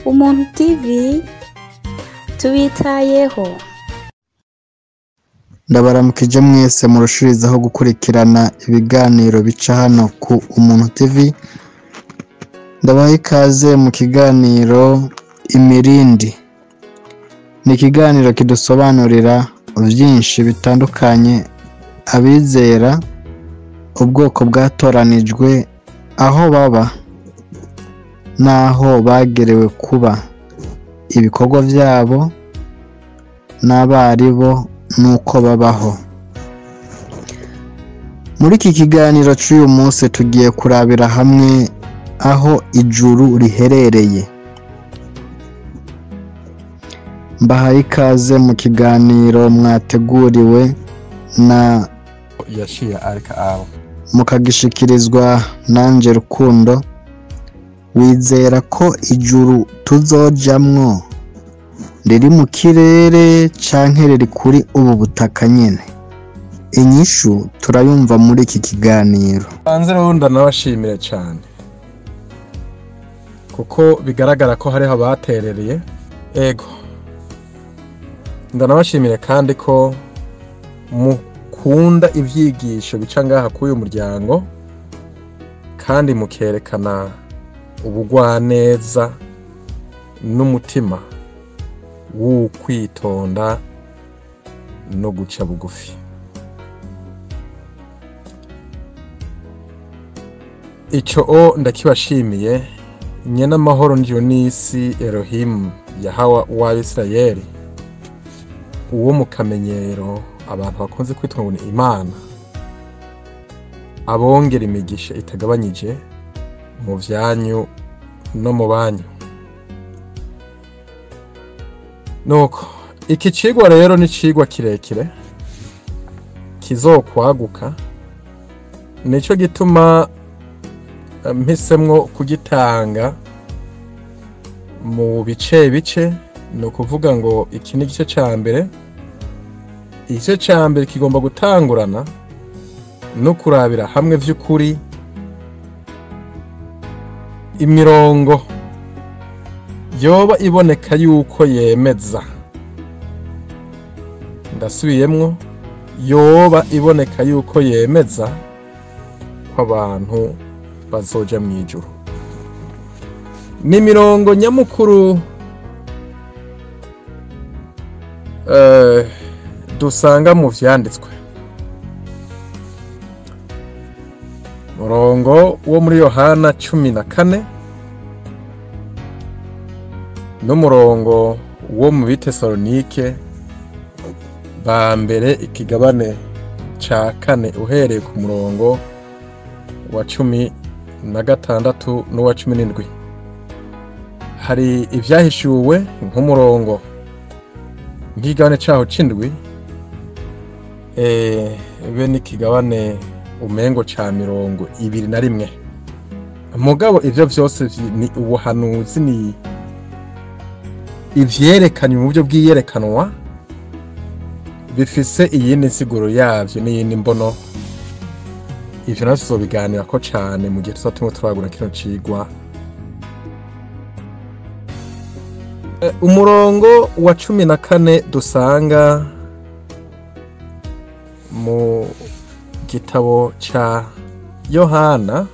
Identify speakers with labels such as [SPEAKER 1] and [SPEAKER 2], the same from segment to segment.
[SPEAKER 1] Umuntu TV tubitayeho.
[SPEAKER 2] Ndabaramukije mwese murushirizaho gukurikirana ibiganiro bica hano ku Umuntu TV. Ndabaha ikaze mu kiganiro Imirindi. Ni ikiganiro kidusobanurira byinshi bitandukanye abizera ubwoko bwatoranijwe aho baba n'aho bagerewe kuba, ibikorwa byabo n'abaribo n'uko babaho. Muri iki kiganiro cy'uyu munsi tugiye kurabira hamwe aho ijuru riherereye. Mbahaye ikaze mu kiganiro mwateguriwe na
[SPEAKER 3] Yashiya Arika Aho,
[SPEAKER 2] mukagishikirizwa nanje Rukundo. Wizera ko ijuru tuzojamwo riri mu kirere canke riri kuri ubu butaka nyene? Inyishu turayumva muri iki kiganiro.
[SPEAKER 3] Banze rero ndanabashimire cyane kuko bigaragara ko hariho abaterereye. Ego, ndanabashimire kandi ko mukunda ibyigisho bica ngaha k'uyu muryango, kandi mukerekana ubugwaneza n'umutima w'ukwitonda no guca bugufi. Ico o ndakibashimiye. Nyene amahoro Dionisi Elohim yahawa w'Abisirayeli, uwo mu kamenyero abantu bakunze kwitwa ngo ni Imana, abongera imigisha itagabanyije mu vyanyu no mu banyu. Nuko iki cigwa rero ni cigwa kirekire kizokwaguka, nico gituma mpisemwo kugitanga mu bice bice. Ni ukuvuga ngo iki ni igice ca mbere. Igice ca mbere kigomba gutangurana no kurabira hamwe vy'ukuri imirongo yoba iboneka yuko yemeza, ndasubiyemwo, yoba iboneka yuko yemeza ko abantu bazoja mw'ijuru. Ni imirongo nyamukuru dusanga mu vyanditswe. Murongo wo muri Yohana 14 n'umurongo wo mu Bitesalonike ba mbere ikigabane ca 4 uhereye ku murongo wa 16 n'uwa 17. Hari ivyahishuwe nk'umurongo nk'igabane caho c'indwi, be n'ikigabane umengo ca 21. Mugabo ivyo vyose ni ubuhanuzi, ni ivyerekanywe mu buryo bw'iyerekanwa, bifise iyindi nsiguro yavyo n'iyindi mbono. Ivyo navyo tuzobiganirako cane mu gihe tuzoba turimo turagura kino cigwa. Umurongo wa 14 dusanga mu gitabo ca Yohana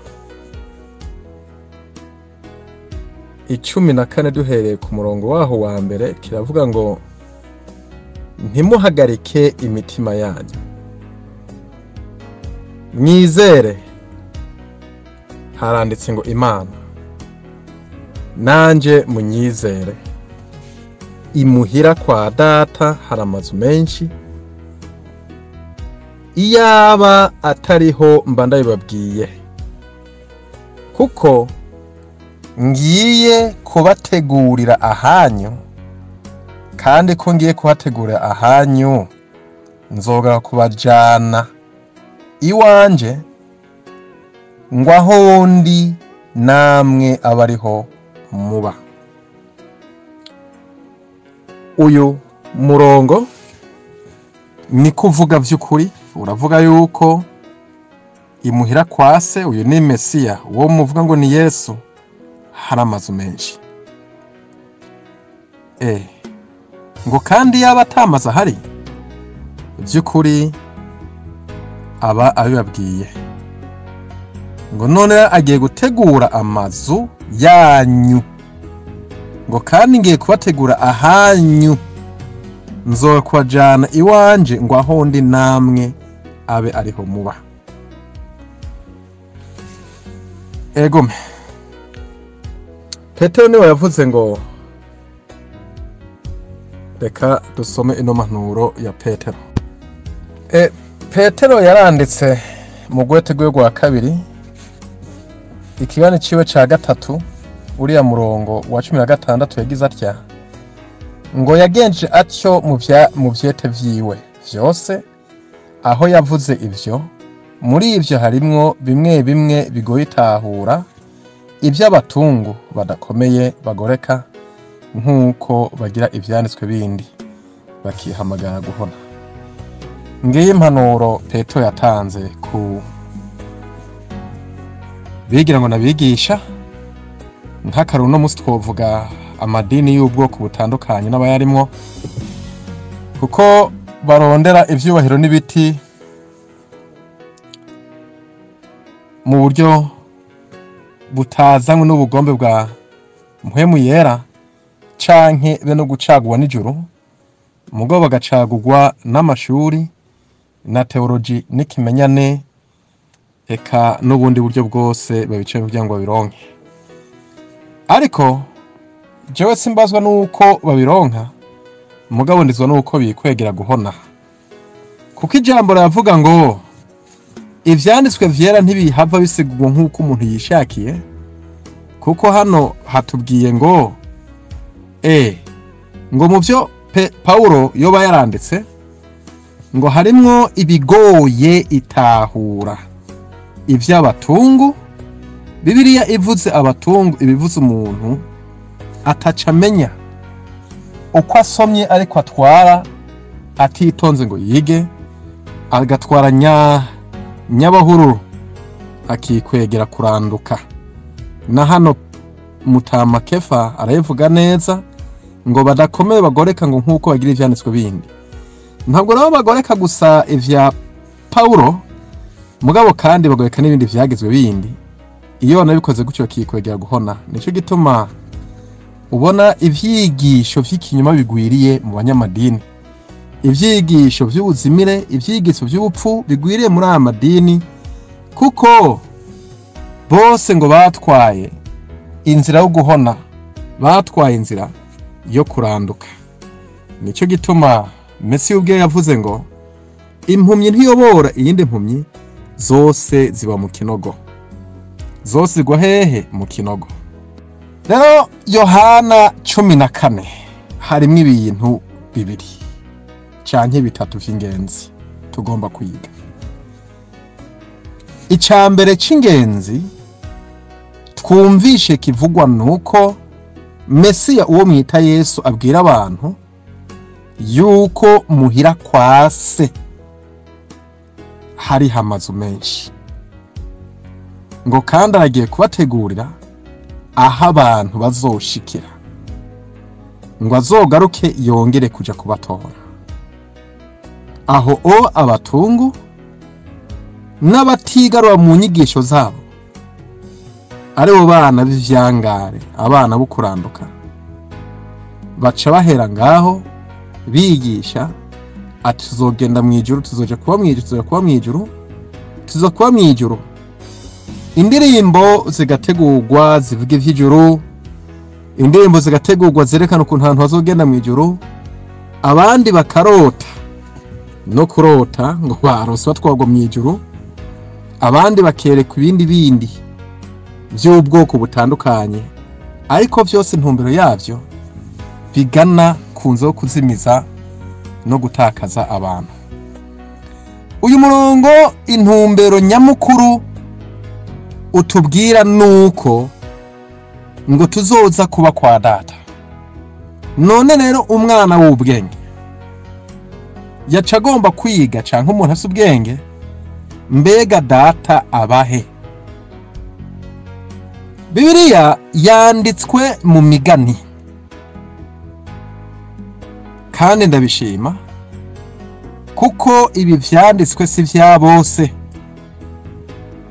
[SPEAKER 3] 14 duhereye ku murongo waho wa mbere, kiravuga ngo ntimuhagarike imitima yanyu, mwizere. Haranditse ngo Imana, nanje munyizere. Imuhira kwa data hari amazu menshi, iyaba atariho mba ndabibabwiye, kuko ngiye kubategurira ahanyu, kandi ko ngiye kubategurira ahanyu nzoga kubajana iwanje, ngo aho ndi namwe abariho muba. Uyu murongo ni kuvuga vy'ukuri, uravuga yuko imuhira kwase uyu ni Mesiya, uwo muvuga ngo ni Yesu, hari amazu menshi. Ngo kandi yaba atamaze ahari, by'ukuri aba abibabwiye. Ngo none agiye gutegura amazu yanyu, ngo kandi ngiye kubategura ahanyu, nzokubajana iwanje ngo aho ndi namwe abe ariho muba. Egome Petero niwe yavuze ngo reka dusome ino mpanuro ya Petero. Petero yaranditse mu rwete rwe rwa kabiri, ikigabane ciwe ca gatatu, uriya murongo wa 16 yagize atya ngo yagenje atyo mu vyete vyiwe vyose, aho yavuze ivyo. Muri ivyo harimwo bimwe bimwe bigoye itahura, ivy'abatungu badakomeye bagoreka nk'uko bagira ivyanditswe bindi bakihamagara guhona. Ngiyi impanuro Petero yatanze ku bigira ngo nabigisha. Nk'akaruru uno munsi twovuga amadini y'ubwoko butandukanye n'abayarimwo, kuko barondera ivyubahiro n'ibiti mu buryo butazanywe n'ubugombe bwa Mpwemu Yera canke be no gucagurwa n'ijuru, mugabo bagacagurwa n'amashuri na teoloji n'ikimenyane, eka n'ubundi buryo bwose babicaye kugira ngo babironke. Ariko jewe simbazwa nuko babironka, mugabo ndizwa nuko bikwegera guhona, kuko ijambo riravuga ngo ivyanditswe vyera ntibihava bisigurwa nk'uko umuntu yishakiye, kuko hano hatubwiye ngo ngo mu byo Paulo yoba yaranditse ngo harimwo ibigoye itahura ivy'abatungu. Bibiliya ivuze abatungu ibivuze umuntu atacamenya uko asomye, ariko atwara atitonze ngo yige, agatwara nyabahururu akikwegera kuranduka. Na hano Mutama Kefa arayivuga neza ngo badakomeye bagoreka ngo nkuko bagira ivyanditswe bindi. Ntabwo nabo bagoreka gusa ivya Paulo, mugabo kandi bagoreka n'ibindi vyagizwe bindi. Iyo nabikoze gutyo kikwegera guhona. Nico gituma ubona ivyigisho vy'ikinyoma bigwiriye mu banyamadini, ivyigisho vy'ubuzimire, ivyigisho vy'ubupfu bigwiriye muri aya madini, kuko bose ngo batwaye inzira yo guhona, batwaye inzira yo kuranduka. Nico gituma Mesi ubwe yavuze ngo impumyi ntiyobora iyindi mpumyi, zose ziba mu kinogo. Zose zigwa hehe? Mu kinogo. Rero Yohana 14 harimwo ibintu bibiri canke bitatu vy'ingenzi tugomba kwiga. Icambere c'ingenzi twumvishe kivugwa nuko Mesiya uwo mwita Yesu abwira abantu yuko muhira kwa se hari amazu menshi, ngo kandi aragiye kubategurira aho abantu bazoshikira, ngo azogaruke yongere kuja kubatora. Aho o abatungu n'abatigarura mu nyigisho zabo aribo bana b'ivyangare, abana bo kuranduka, baca bahera ngaho bigisha ati tuzogenda mu ijuru, tuzoja kuba mu ijuru, tuzoja kuba mu ijuru, tuzoja kuba mu ijuru. Indirimbo zigategurwa zivuga ivy'ijuru, indirimbo zigategurwa zerekana ukuntu ahantu hazogenda mu ijuru, abandi bakarota no kurota ngo barose batwagwa mu ijuru, abandi bakerekwa ibindi bindi vy'ubwoko butandukanye, ariko vyose intumbero yavyo bigana ku nzu yo kuzimiza no gutakaza abantu. Uyu murongo intumbero nyamukuru utubwira nuko ngo tuzoza kuba kwa data. None rero umwana w'ubwenge yaca agomba kwiga canke umuntu afise ubwenge, mbega data abahe? Bibiliya yanditswe mu migani. Kandi ndabishima kuko ibi vyanditswe si vya bose,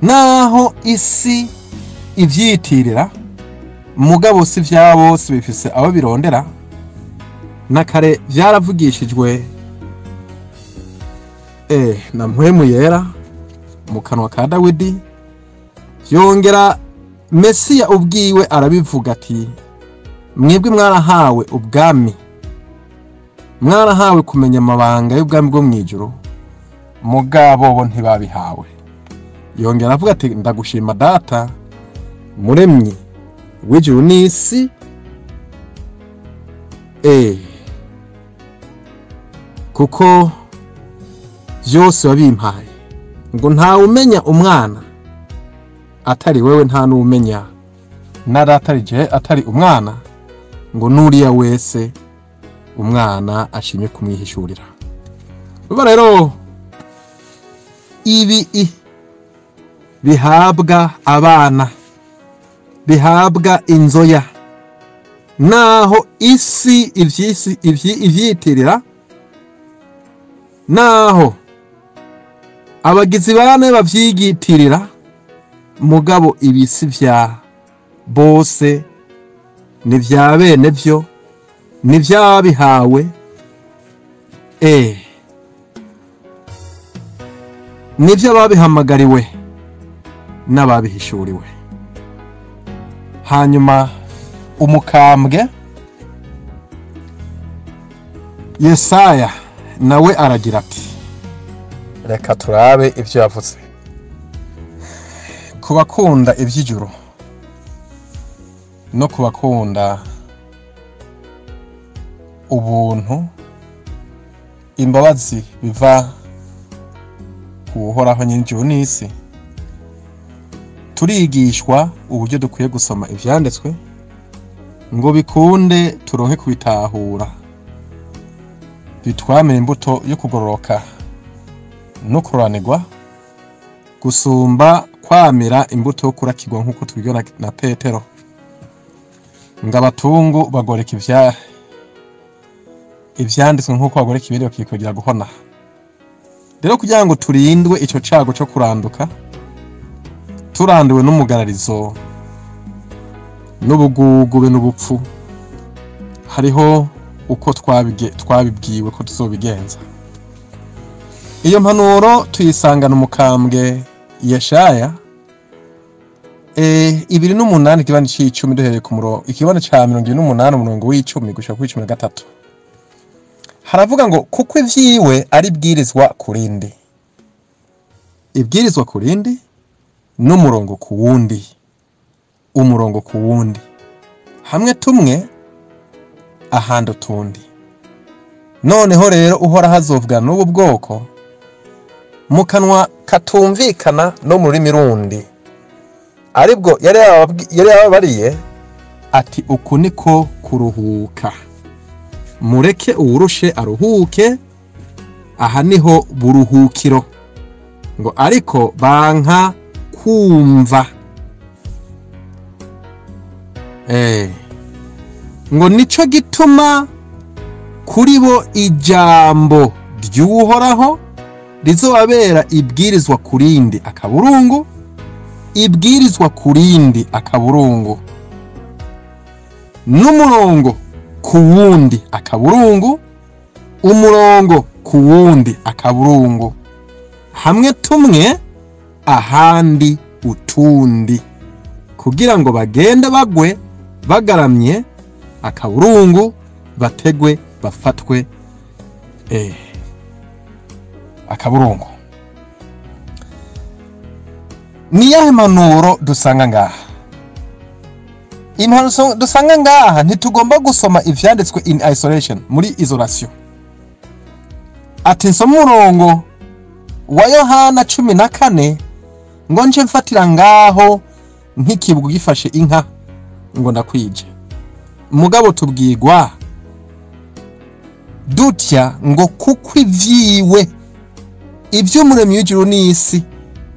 [SPEAKER 3] naho isi ivyitirira, mugabo si vya bose, bifise abo birondera. Na kare vyaravugishijwe na Mpwemu Yera mu kanwa ka Dawidi, yongera Mesiya ubwiwe arabivuga ati: "Mwebwe mwarahawe ubwami, mwarahawe kumenya amabanga y'ubwami bwo mw'ijuru, mugabo bo ntibabihawe." Yongera avuga ati: "Ndagushima Data, muremyi w'ijuru n'isi, kuko vyose wabimpaye." Ngo ntawe umenya umwana atari wewe, nta n'umenya na Data atari umwana, ngo nuriya wese umwana ashimye kumwihishurira. Uba rero ibi bihabwa abana, bihabwa inzoya, naho isi ivyisi ivyitirira, naho abagizi ba nabi bavyigitirira, mugabo ibisi vya bose, ni vya bene vyo, ni vyabihawe, nivyo babihamagariwe n'ababihishuriwe. Hanyuma umukambwe Yesaya nawe aragira ati, reka turabe ivyo yavuze. Ku bakunda ivy'ijuru no ku bakunda ubuntu, imbabazi biva ku Uhoraho nyir'ijuru n'isi, turigishwa uburyo dukwiye gusoma ivyanditswe ngo bikunde turonke kubitahura, bitwamire imbuto yo kugororoka no kuroranirwa, gusumba kwamira imbuto yo kurakirwa nk'uko tubibona na Petero. Ngo abatungu bagoreka ivyanditswe nk'uko bagoreka ibindi, bakikugira guhona. Rero kugira ngo turindwe ico cago co kuranduka, turanduwe n'umugararizo n'ubugugube n'ubupfu, hariho uko twabibwiwe ko tuzobigenza. Iyo mpanuro tuyisangana umukambwe Yeshaya 28 ikibani c'icumi, duhereye ku murongo ikibani ca 28 umurongo w'icumi gushika kuri 13. Haravuga ngo kuko ivyiwe ari bwirizwa kurindi, ibwirizwa kurindi n'umurongo ku wundi, umurongo ku wundi, hamwe tumwe ahandi utundi. Noneho rero Uhoraho azovugana n'ubu bwoko mu kanwa katumvikana no mu rurimi rundi, aribwo yari yababariye ati: "Uku niko kuruhuka, mureke uwurushe aruhuke, aha niho buruhukiro." Ngo ariko banka kumva. Ngo nico gituma kuri bo ijambo ry'Uhoraho rizobabera ibwirizwa kurindi akaburungu, ibwirizwa kurindi akaburungu, n'umurongo ku wundi akaburungu, umurongo ku wundi akaburungu, hamwe tumwe ahandi utundi, kugira ngo bagende bagwe bagaramye akaburungu, bategwe bafatwe akaburungu. Ni yahe mpanuro dusanga ngaha? Impanuro dusanga ngaha, ntitugomba gusoma ivyanditswe in isolation, muri isolation. Ati nsoma umurongo wa Yohana 14 ngo nce mfatira ngaho nk'ikibugu gifashe inka ngo ndakwije. Mugabo tubwirwa dutya ngo kuko ivyiwe, ivy'umuremyi w'ijuru n'isi,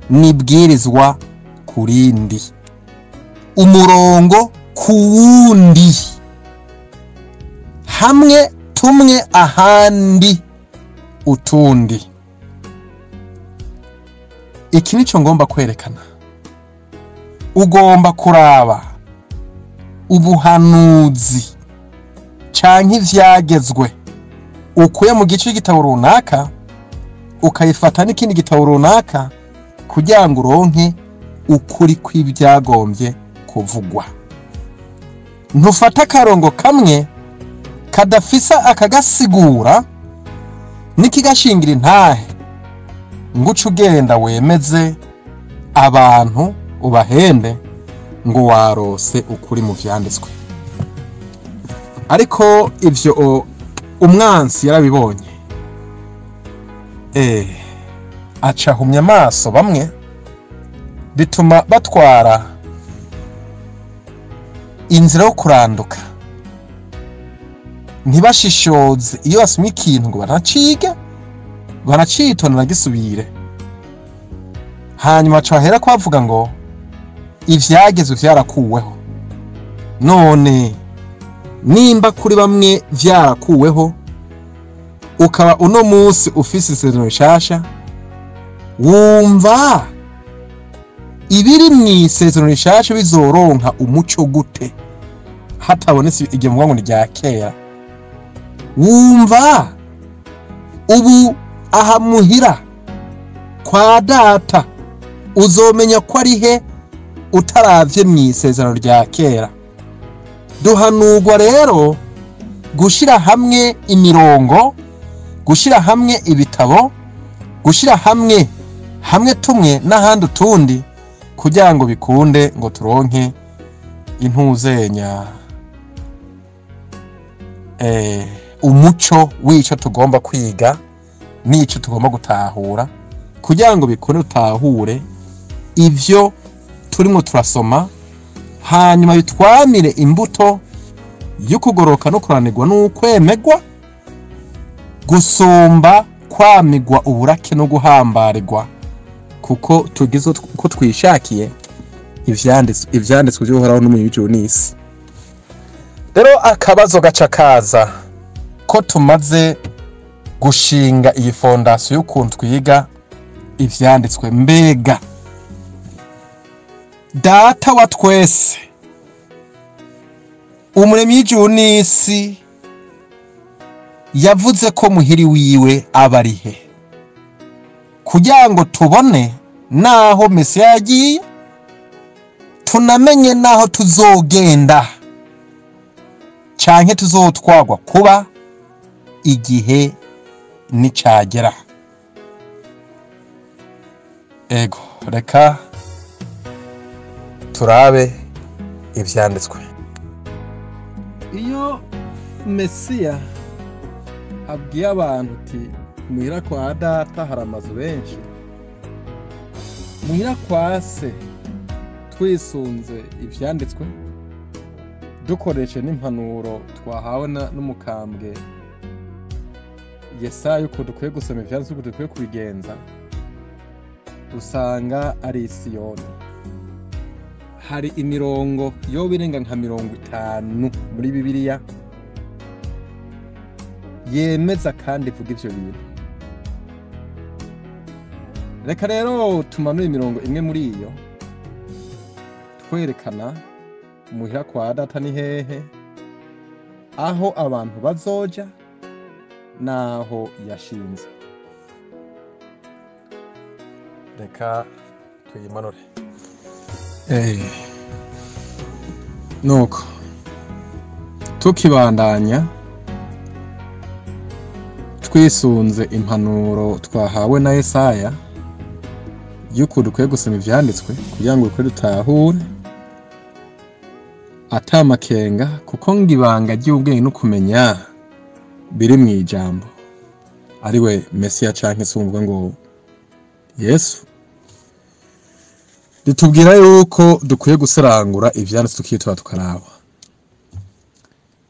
[SPEAKER 3] nibwirizwa kurindi, umurongo ku wundi, hamwe Tumwe ahandi utundi. Iki nico ngomba kwerekana. Ugomba kuraba ubuhanuzi canke ivyagezwe ukuye mu gice c'igitabo runaka ukayifata n'ikindi gitabo runaka kugira ngo uronke ukuri kw'ibyagombye kuvugwa. Ntufata akarongo kamwe kadafisa akagasigura n'ikigashingira intahe ngo uce ugenda wemeze abantu ubahende ngo warose ukuri mu vyanditswe. Ariko ivyo umwansi yarabibonye, acahumya amaso bamwe, bituma batwara inzira yo kuranduka, ntibashishoze iyo basomye ikintu ngo banacige banacitonda bagisubire. Hanyuma baca bahera ko bavuga ngo ivyagezwe vyarakuweho. None nimba kuri bamwe vyarakuweho, ukaba uno munsi ufise isezerano rishasha, wumva ibiri mw'isezerano rishasha bizoronka umuco gute hatabonetse igihe muvuga ngo ni rya kera? Wumva ubu aha muhira kwa data uzomenya ko ari he utaravye mw'isezerano rya kera? Duhanurwa rero gushira hamwe imirongo, gushira hamwe ibitabo, gushira hamwe hamwe tumwe n'ahandi utundi, kugira ngo bikunde ngo turonke intuzenya umuco w'ico tugomba kwiga n'ico tugomba gutahura, kugira ngo bikunde dutahure ivyo turimo turasoma, hanyuma bitwamire imbuto yo kugoroka no kuranirwa n'ukwemegwa, gusumba kwamigwa uburake no guhambarirwa, kuko tugize uko twishakiye ivyanditswe by'Uhoraho n'Umuremyi n'isi. Rero akabazo gaca kaza ko tumaze gushinga iyi fondasiyo y'ukuntu twiga ivyanditswe, mbega Data wa twese Umuremyi w'ijuru n'isi yavuze ko muhiri wiwe aba ari he, kugira ngo tubone naho Mesiya yagiye, tunamenye naho tuzogenda canke tuzotwagwa kuba igihe nicagera. Ego, reka turabe ivyanditswe. Iyo Mesiya abwiye abantu uti muhira kwa data hari amazu benshi, muhira kwa se, twisunze ivyanditswe dukoreshe n'impanuro twahawe n'umukambwe Yesaya uko dukwiye gusoma ivyanditswe, uko dukwiye kubigenza, usanga ari Siyoni. Hari imirongo yo birenga nka 50 muri Bibiliya yemeza kandi ivuga ivyo bintu. Reka rero tumanure imirongo imwe muri iyo twerekana muhira kwa data ni hehe, aho abantu bazoja naho yashinze. Reka tuyimanure. Nuko tukibandanya twisunze impanuro twahawe na Yesaya y'ukuntu dukwiye gusoma ivyanditswe kugira ngo dukwiye dutahure atamakenga, kuko ngo ibanga ry'ubwenge no kumenya biri mu ijambo, ariwe Mesiya canke se umvuga ngo Yesu. Ritubwira yuko dukwiye guserangura ivyanditswe tukitora tukaraba.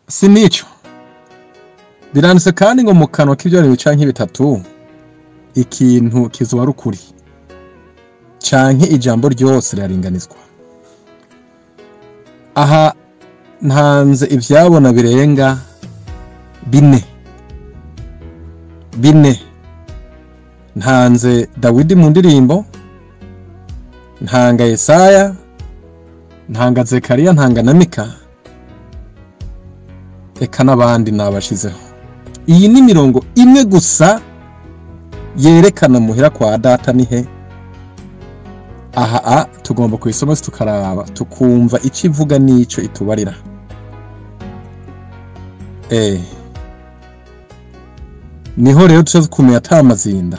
[SPEAKER 3] Si nico biranditse kandi ngo mu kanwa k'ivyaremwe canke bitatu ikintu kizoba ari ukuri, canke ijambo ryose riraringanizwa. Aha ntanze ivyabona birenga 4 bine. Ntanze Dawidi mu ndirimbo, ntanga Yesaya, ntanga Zekariya, ntanga na Mika, eka n'abandi nabashizeho. Iyi ni mirongo imwe gusa yerekana muhira kwa data nihe. Aha tugomba kuyisoma tukaraba tukumva icyo ivuga n'ico itubarira. Niho rero tuza kumenya atamazinda,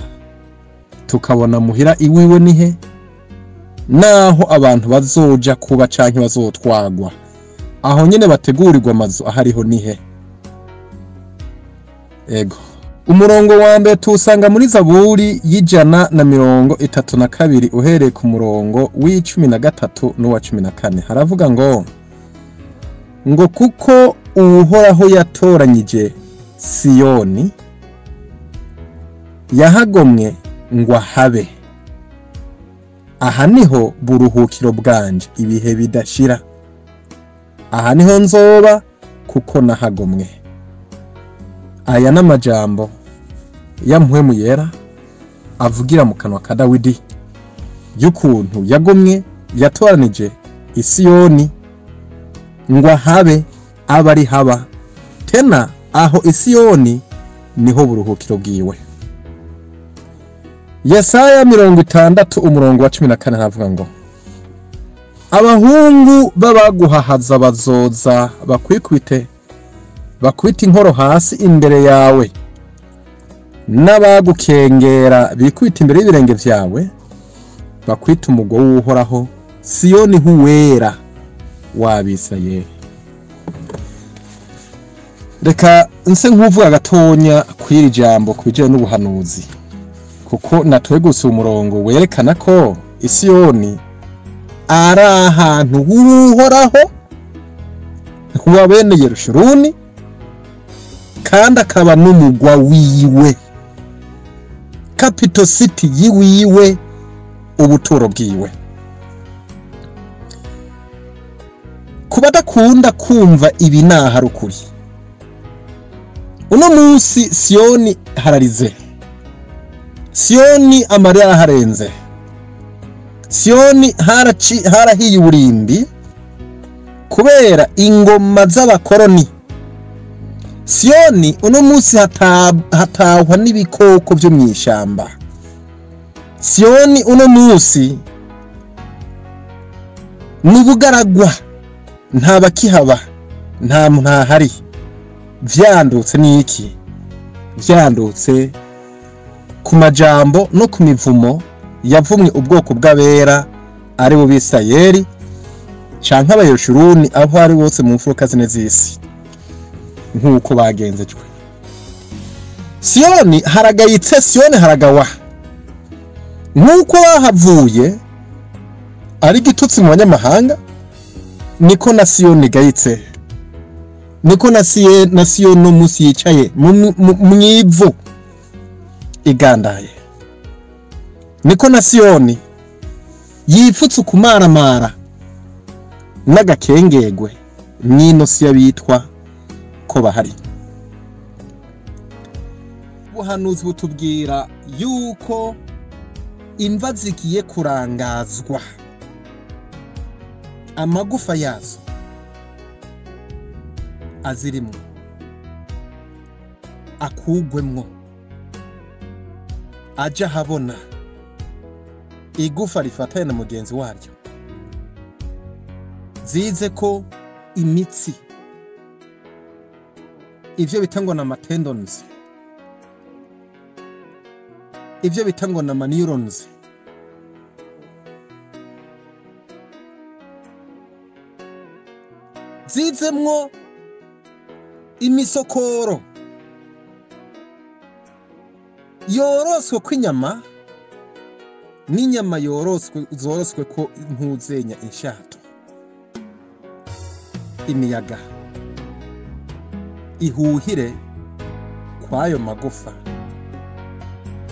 [SPEAKER 3] tukabona muhira iwiwe nihe, naho abantu bazoja kuba canke bazotwagwa, aho nyene bategurirwa amazu ahariho nihe. Ego, umurongo wa mbere tuwusanga muri Zaburi y'132 uhereye ku murongo w'13 n'uwa 14. Haravuga ngo kuko Uhoraho yatoranyije Siyoni, yahagomwe ngo ahabe. Aha niho buruhukiro bwanje ibihe bidashira, aha niho nzoba kuko nahagomwe. Aya n'amajambo ya Mpwemu Yera avugira mu kanwa ka Dawidi y'ukuntu yagomwe yatoranije Isiyoni ngo ahabe, abari haba tena aho Isiyoni niho buruhukiro bwiwe. Yesaya 60 umurongo wa 14 havuga ngo abahungu babaguhahaza bazoza bakwikubite, bakwita inkoro hasi imbere yawe, n'abagukengera bikwita imbere y'ibirenge vyawe, bakwita umugo w'Uhoraho, Siyoni huwera w'Abisirayeli. Reka nse nkuvuga gatonya kw'iri jambo kubijanye n'ubuhanuzi, kuko natwe gusa umurongo werekana ko Isiyoni ari ahantu h'Uhoraho wa bene Yerushuruni, kandi akaba n'umugwa wiwe, capital city yiwiwe, ubuturo bwiwe. Kubadakunda kumva ibi naha rukuri, uno munsi Siyoni hararize, Siyoni amarira araharenze, Siyoni harahiye uburimbi kubera ingoma z'abakoroni. Siyoni uno munsi hatahwa n'ibikoko byo mw'ishamba. Siyoni uno munsi n'ubugaragwa, nta bakihaba, nta ntahari. Vyandutse niki? Vyandutse ku majambo no ku mivumo yavumwe ubwoko bw'abera ari bo Bisirayeli canke Abayeshuruni aho ari bose mu mfuruka zine z'isi, nkuko bagenzejwe. Siyoni haragayitse, Siyoni haragawa. Nkuko bahavuye ari gitutsi mu banyamahanga, niko na Siyoni gayitse, niko na Siyoni no munsi yicaye mwivu igandaye, niko na Siyoni yipfutse ukumaramara n'agakengegwe mwino si yabitwa ko bahari. Ubuhanuzi butubwira yuko imva zigiye kurangazwa, amagufa yazo azirimwo akugwemwo, aja habona igufa rifatanye na mugenzi waryo, zize ko imitsi, ivyo bita ngo na tendons, ivyo bita ngo na neurons, zizemwo imisokoro yoroswe kw'inyama n'inyama yoroswe zoroswe ko ntuzenya inshato, imiyaga ihuhire kwayo magufa,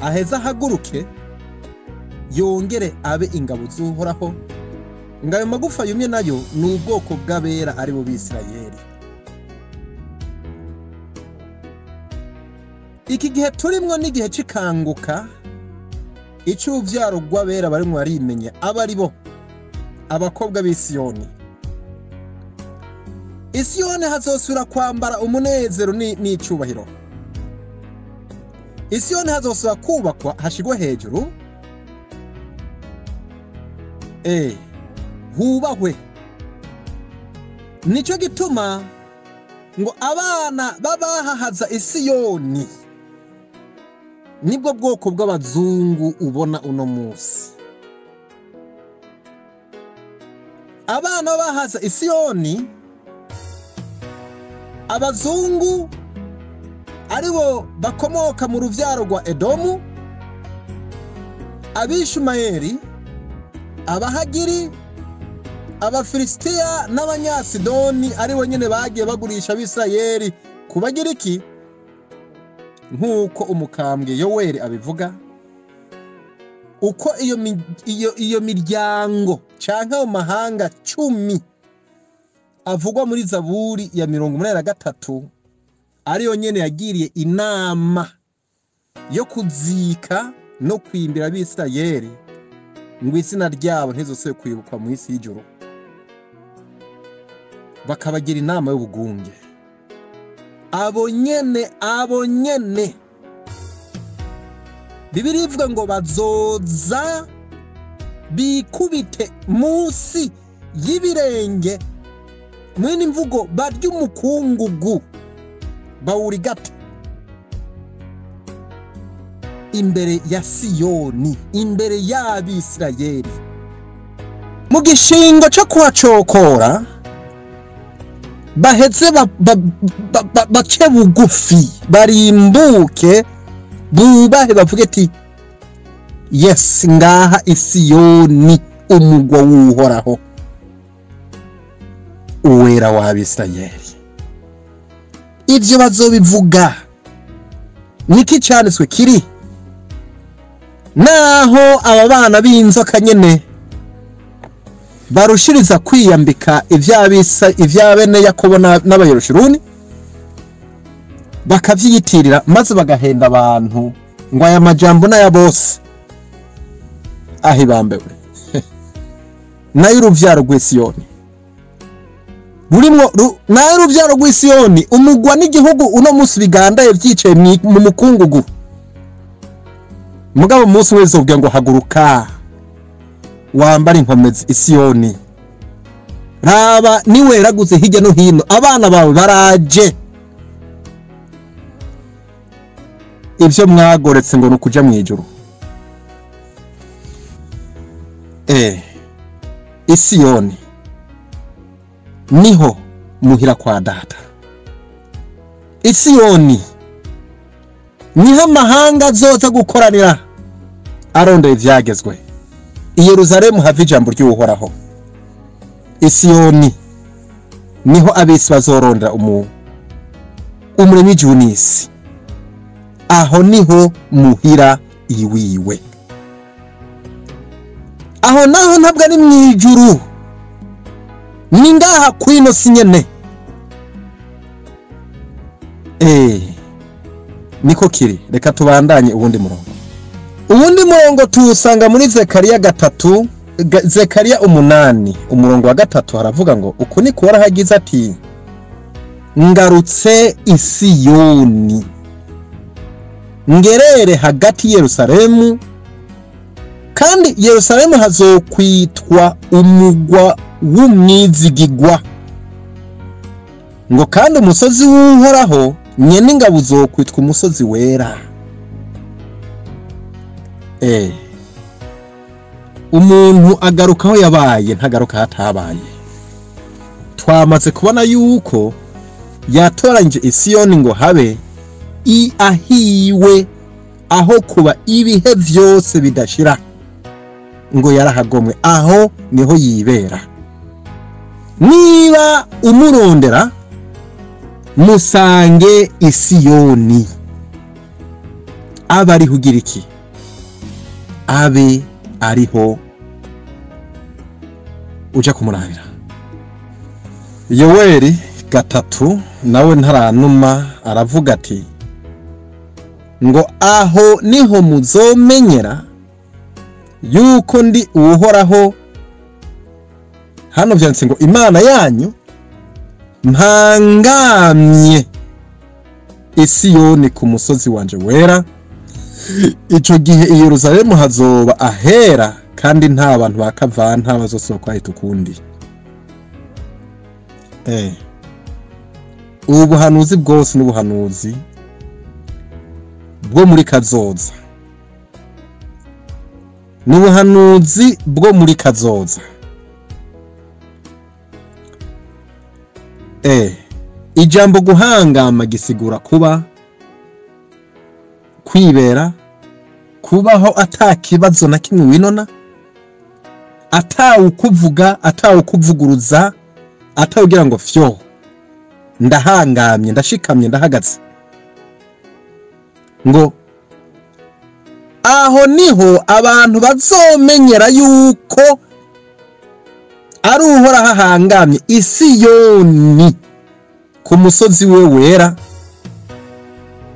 [SPEAKER 3] aheza haguruke yongere abe ingabo z'Uhoraho. Ngayo magufa yumye nayo ni ubwoko bw'abera ari bo Bisirayeli. Iki gihe turimwo n'igihe c'ikanguka, ic'uruvyaro rw'abera barimwo barimenya abo ari bo, abakobwa b'Isiyoni. Isiyoni hazosubira kwambara umunezero n'icubahiro. Isiyoni hazosubira kubakwa hashigwe hejuru, hubahwe. Nico gituma ngo abana babahahaza Isiyoni nibwo bwoko bw'abazungu ubona uno munsi. Abana bahaza Isiyoni, abazungu aribo bakomoka mu ruvyaro rwa Edomu, Abishumayeli, Abahagiri, Abafilisitiya n'Abanyasidoni aribo nyene bagiye bagurisha Abisirayeli ku Bagiriki, nk'uko umukambwe Yoweri abivuga. Uko iyo miryango canke ayo mahanga 10 avugwa muri Zaburi ya 83 ariyo nyene yagiriye inama yo kuzika no kwimbira Abisirayeli ngo izina ryabo ntizosubire kwibukwa mu isi y'ijuru, bakabagira inama y'ubugunge. Abo nyene Bibiliya ivuga ngo bazoza bikubite munsi y'ibirenge, mwene imvugo barya umukungugu bawurigate imbere ya Siyoni, imbere y'Abisirayeli. Mu gishingo cyo kuhacokora baheze bace bugufi, barimbuke, bubahe, bavuge ati yes, ngaha Isiyoni umugwa w'Uhoraho, uwera w'Abisirayeli. Ivyo bazobivuga. Niki canditswe kiri naho aba bana b'inzoka nyene barushiriza kwiyambika ivya bene Yakobo n'Abayerushuruni, bakavyiyitirira maze bagahenda abantu ngo aya majambo n'aya bose ahibambewe nayo uruvyaro rw'Isiyoni rurimwo, nayo uruvyaro rw'Isiyoni, umugwa n'igihugu uno munsi bigandaye vyicaye mu mukungugu. Mugabo umunsi wese uvuga ngo haguruka wambara inkomezi Isiyoni, raba niweraguze hirya no hino, abana bawe baraje. Ivyo mwagoretse ngo nukuja mwijuru. Isiyoni niho muhira kwa data. Isiyoni niho amahanga azoza gukoranira arondera ivyagezwe. I Yerusalemu hava ijambo ry'Uhoraho. Isiyoni niho abisi bazorondera umuremyi w'ijuru n'isi. Aho niho muhira iwiwe. Aho naho ntabwo ari mwijuru, ni ngaha kwino si nyene. Niko kiri. Reka tubandanye uwundi murongo. Uwundi murongo tuwusanga muri Zekariya 3, Zekariya 8, umurongo wa 3 haravuga ngo uku niko warahagize ati ngarutse Isiyoni, ngerere hagati Yerusalemu, kandi Yerusalemu hazokwitwa umugwa w'umwizigigwa, ngo kandi umusozi w'Uhoraho nyene ingabo uzokwitwa umusozi wera. Umuntu agaruka aho yabaye, ntagaruka hatabaye. Twamaze kubona yuko yatoranyije Isiyoni ngo habe ahiwe, aho kuba ibihe vyose bidashira, ngo yarahagomwe, aho niho yibera. Niba umurondera musange Isiyoni, abe ariho ugira iki? Abe ariho uja kumurabira. Yoweri 3 nawe ntaranuma aravuga ati Ngo aho niho muzomenyera yuko ndi Uhoraho. Hano vyanditse ngo Imana yanyu mpangamye Isiyoni ku musozi wanje wera. Ico gihe i Yerusalemu hazoba ahera, kandi nta bantu bakavanta bazosubira kuhahita ukundi. Ubu buhanuzi bwose n'ubuhanuzi bwo muri kazoza, n'ubuhanuzi bwo muri kazoza. Ijambo guhangama gisigura kuba, kwibera, kubaho atakibazo na kimwe winona, atawukuvuga, atawukuvuguruza, atawugira ngo fyo ndahangamye, ndashikamye, ndahagaze. Ngo aho niho abantu bazomenyera yuko ari Uhoraho ahangamye Isiyoni ku musozi we wera.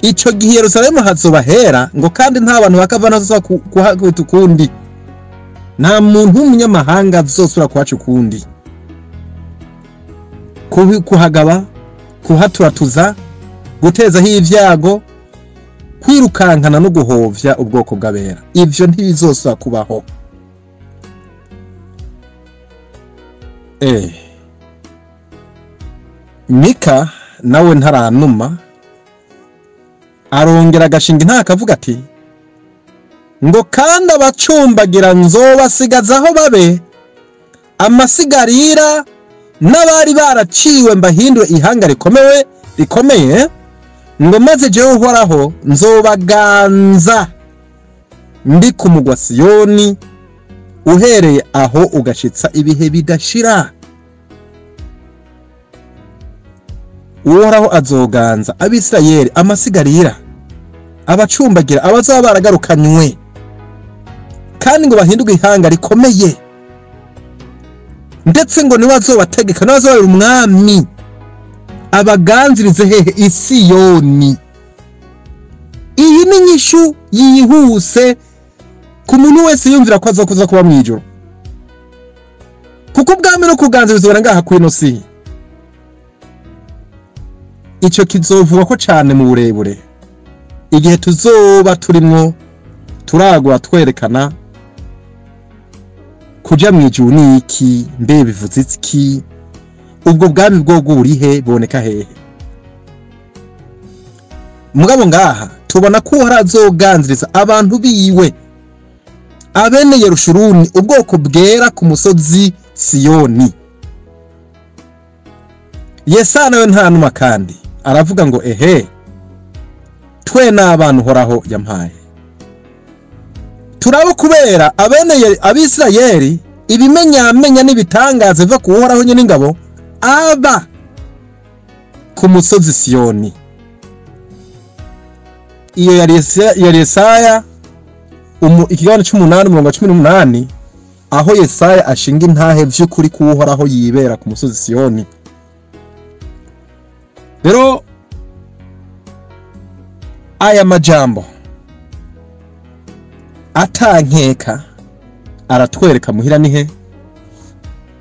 [SPEAKER 3] Ico gihe Yerusalemu hazoba hera, ngo kandi nta bantu bakava nazo kuhakubita ukundi, nta muntu w'umunyamahanga azosubira kuhaca ukundi, kuhagaba, kuhaturatuza, gutezaho ivyago, kwirukankana no guhovya ubwoko bw'abera. Ivyo ntibizosubira kubaho. Mika nawe ntaranuma, arongera agashinga nta akavuga ati ngo kandi abacumbagira nzobasigazaho babe amasigarira, n'abari baraciwe mbahindure ihanga rikomeye, ngo maze jewe Uhoraho nzobaganza ndi ku mugwa Siyoni, uhereye aho ugashitsa ibihe bidashira. Uhoraho azoganza Abisirayeli amasigarira, abacumbagira, abazaba baragarukanywe, kandi ngo bahindurwe ihanga rikomeye, ndetse ngo niwe azobategeka, niwe azobabera umwami, abaganzirize hehe? Isiyoni. Iyi ni inyishu yihuse ku muntu wese yumvira ko azokuza kuba mw'ijuru, kuko ubwami no kuganzirizwa ngaha kw'ino si. Ico kizovugwa ko cane mu burebure igihe tuzoba turimwo turagwa twerekana kuja mw'ijuru ni iki, mbe bivuze iki, ubwo bwami bwo burihe, buboneka hehe? Mugabo ngaha tubona ko Uhoraho azoganziriza abantu biwe, abene Yerushuruni, ubwoko bwera ku musozi Siyoni. Yesaya nawe nta numa kandi aravuga ngo ehe, twe n'abana Uhoraho yampaye, turabo kubera abene Abisirayeli ibimenyamenya n'ibitangaza biva ku Uhoraho nyene ingabo aba ku musozi Siyoni. Iyo yari Yesaya ikigabane c'umunani umurongo wa 18, aho Yesaya ashinga intahe vy'ukuri ku Uhoraho yibera ku musozi Siyoni. Rero aya majambo atankeka aratwereka muhira nihe,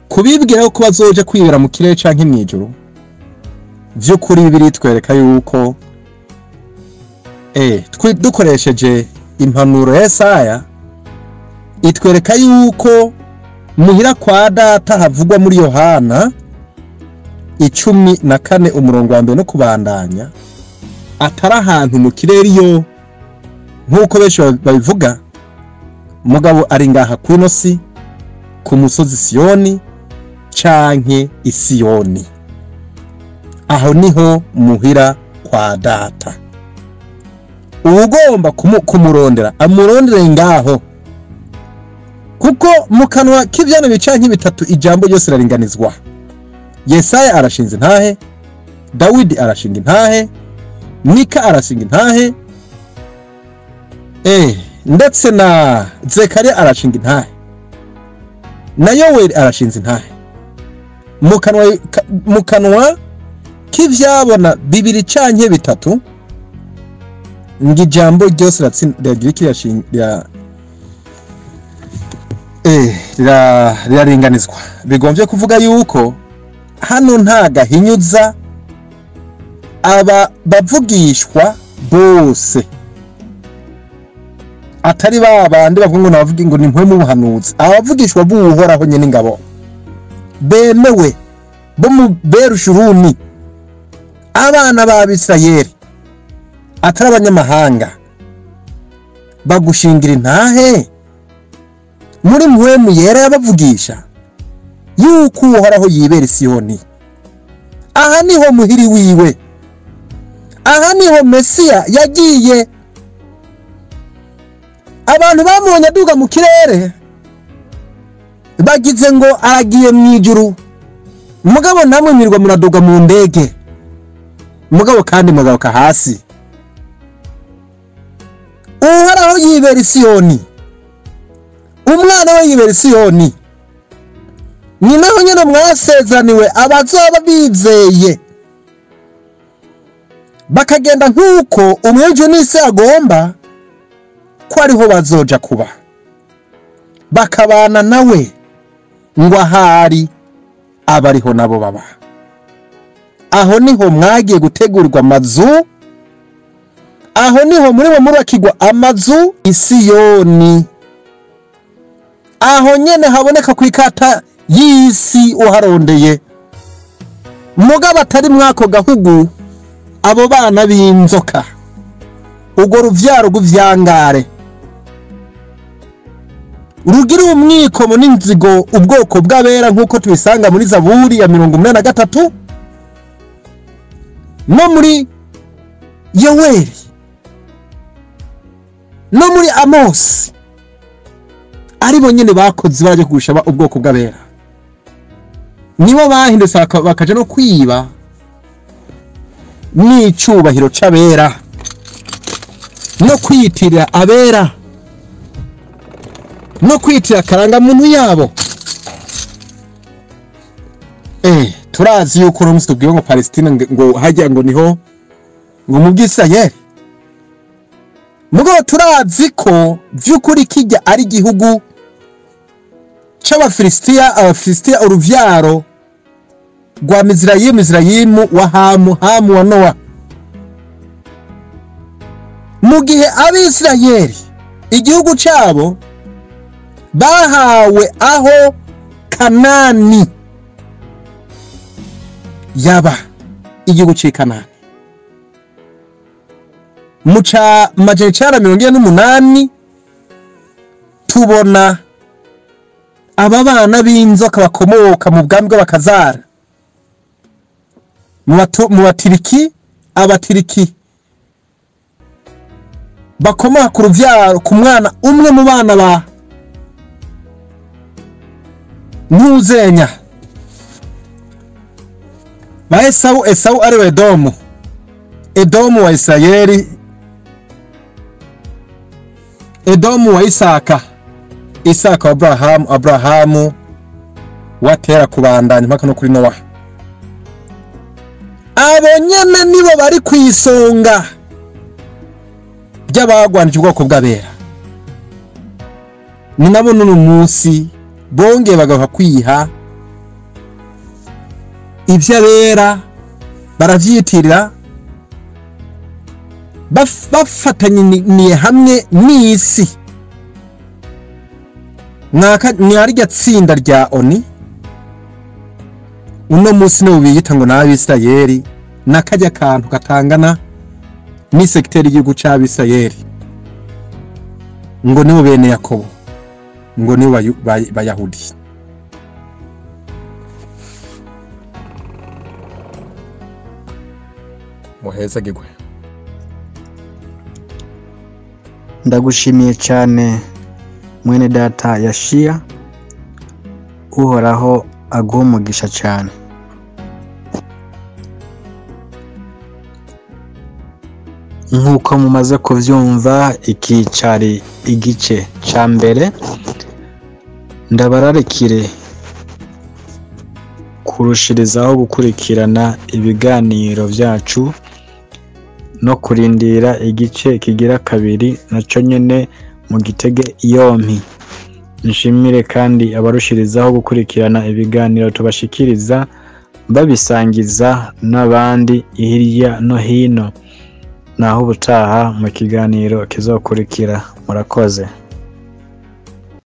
[SPEAKER 3] kubibwira ko bazoja kwibera mu kirere canke mw'ijuru. Vy'ukuri biritwereka yuko dukoresheje impanuro ya Yesaya, itwereka yuko muhira kwa Data havugwa muri Yohana 14 umurongo wa mbere no kubandanya, atari ahantu mu kirere iyo nk'uko benshi babivuga, mugabo ari ngaha kw'ino si ku musozi Siyoni canke Isiyoni. Aho niho muhira kwa Data. Uwugomba kumurondera amurondere ngaho, kuko mu kanwa k'ivyana bicanke bitatu ijambo ryose raringanizwa. Yesaya arashinze intahe, Dawidi arashinga intahe, Mika arashinga intahe, ndetse na Zekariya arashinga intahe, na Yoweri arashinze intahe. Mu kanwa k'ivyabona bibiri canke bitatu Ngo ijambo ryose riraringanizwa. Bigombye kuvuga yuko hano nta gahinyuza aba bavugishwa bose atari babandi bavuga ngo nabavuga ngo ni mpwe mu buhanuzi. Abavugishwa buhoraho nyene ingabo bemewe bo mu Berushuruni, abana b'Abisirayeli atari abanyamahanga, bagushingira intahe muri mpwemu yera yabavugisha yuko Uhoraho yibera Siyoni. Aha niho muhiri wiwe, aha niho Mesiya yagiye. Abantu bamubonye aduga mu kirere bagize ngo aragiye mu ijuru, mugabo namwe mwirwa muraduga mu ndege, mugabo kandi mugaruka hasi. Uhoraho yibera Isiyoni, umwana we yibera Isiyoni. Ni naho nyene mwasezeraniwe abazoba bizeye bakagenda nk'uko umwejo n'isi agomba ko ariho bazoja kuba, bakabana nawe ngo ahari abariho nabo baba. Aho niho mwagiye gutegurwa amazu, aho niho muri bo murakigwa amazu Isiyoni. Aho nyene haboneka kwikata y'isi uharondeye, mugabo atari mwako gahugu abo bana b'inzoka, ugo ruvyaro rw'ivyangare rugira umwikomo n'inzigo ubwoko bw'abera, nk'uko tubisanga muri Zaburi ya 83 no muri Yoweri no muri Amosi. Aribo nyene bakoze baraje kugusha ubwoko bw'abera, nibo bahindutse bakaja no kwiba n'icubahiro c'abera no kwiyitirira abera no kwiyitirira akarangamuntu yabo. Turazi yuko uno munsi tubwiwe ngo Palestina ngo hajya ngo niho ngo mu Bwisirayeli, mugabo turazi ko vy'ukuri kijya ari igihugu c'Abafilisitiya. Abafilisitiya uruvyaro rwa Mizrayimu, Mizrayimu wa Hamu, Hamu wa Nowa. Mu gihe Abisirayeli igihugu cabo bahawe aho Kanani yaba, igihugu c'i Kanani muca 948, tubona aba bana b'inzoka bakomoka mu bwami bw'Abakazara, mu Batiriki, Abatiriki bakomoka ku ruvyaro ku mwana umwe mu bana ba Ntuzenya ba Esawu. Esawu ari we Edomu, Edomu wa Isirayeli, Edomu wa Isaka, Isaka wa Abrahamu, Abrahamu wa Tera kubandanya mpaka no kuri Nowa. Abo nyene nibo bari kwisonga ry'abagwanije ubwoko bw'abera. Ni nabo n'uno munsi bongeye bagaruka kwiha ivy'abera, baravyitirira bafatanyiniye hamwe n'isi. Mwarirya tsinda rya ONU uno munsi nibo biyita ngo n'Abisirayeli, n'akarya kantu katangana n'isekiteri y'igihugu c'Abisirayeli, ngo nibo bene Yakobo, ngo nibo Bayahudi. Muhezagirwe.
[SPEAKER 2] Ndagushimiye cyane mwene data Yashiya, Uhoraho aguhe umugisha cyane. Nk'uko mumaze kuvyumva, iki cari igice ca mbere. Ndabararikire kurushirizaho gukurikirana ibiganiro vyacu no kurindira igice kigira kabiri naco nyene mu gitege yompi. Nshimire kandi abarushirizaho gukurikirana ibiganiro tubashikiriza babisangiza n'abandi hirya no hino. Naho ubutaha mu kiganiro kizokurikira. Murakoze.